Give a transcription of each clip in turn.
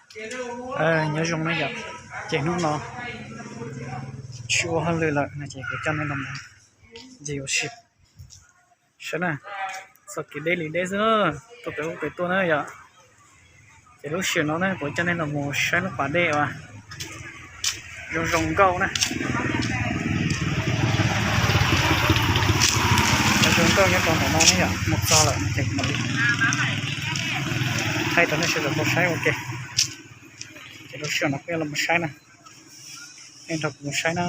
Nyob zoo na yom, ces hnub no tsis ua hauj lwm lawm no ces kuv coj nej los mus ncig ua si saib na, txoj kev deb li deb xwb, tuaj pem ub pem tuaj na yom. Ces lub sij hawm no na kuv coj nej los mus saib lub pas dej uas zoo zoo nkauj na. Zoo nkauj nyob rau ntawm no ne yom, mus txog lawm no ces mam li thaij rau nej sawv daws tau saib ua ke. Ces lub sij hawm no peb los mus saib na, nej nrog kuv mus saib na.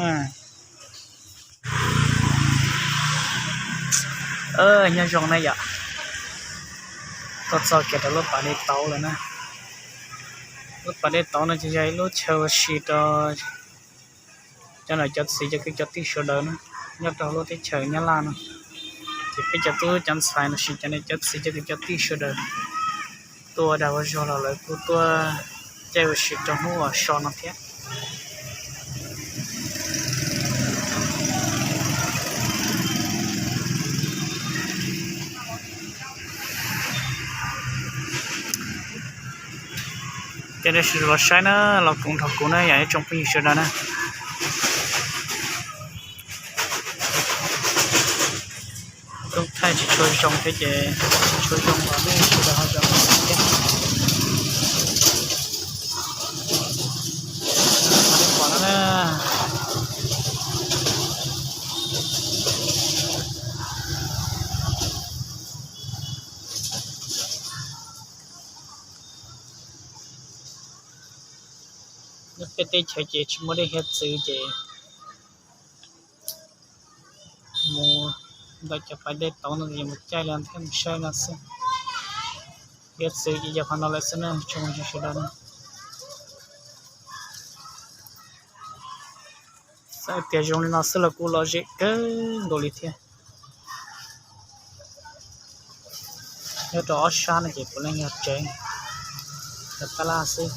Nyob zoo na yom, tuaj txog kiag rau lub pas dej tauv lawm na. Lub pas dej tauv no ces yog ib lub chaw ua si rau cov niam cov txiv cov kwv cov tij sawv daws na, nyob rau lub teb chaws Nyab Laj no. Ces peb cov tub cov ntxhais los sis cov niam cov txiv cov kwv cov tij sawv daws tuaj ua dag ua zog los lawv kuj tuaj caij ua si rau hnub uas so no thiab. Ces nej sawv daws los saib na, los koom nrog kuv na yom ib tsoom phooj ywg sawv daws na. Koob thaij tsis tshua zoo thiab ces tsis tshua zoo los nej sawv daws ho zam lub txim thiab. Nej pom no na, nyob peb teb chaws ces tsis muaj dej hiav txwv ces mus ntawm cov pas dej tauv no ces mus caij li thiab mus saib no xwb. Hiav txwv ces yog qhov no lawm xwb na tsoom phooj ywg sawv daws na. Xav tias zoo li no xwb los kuj lom zem kawg nkaus li thiab. Nyob rau ob sab no ces puav leej yog tsev, yog tab laj xwb.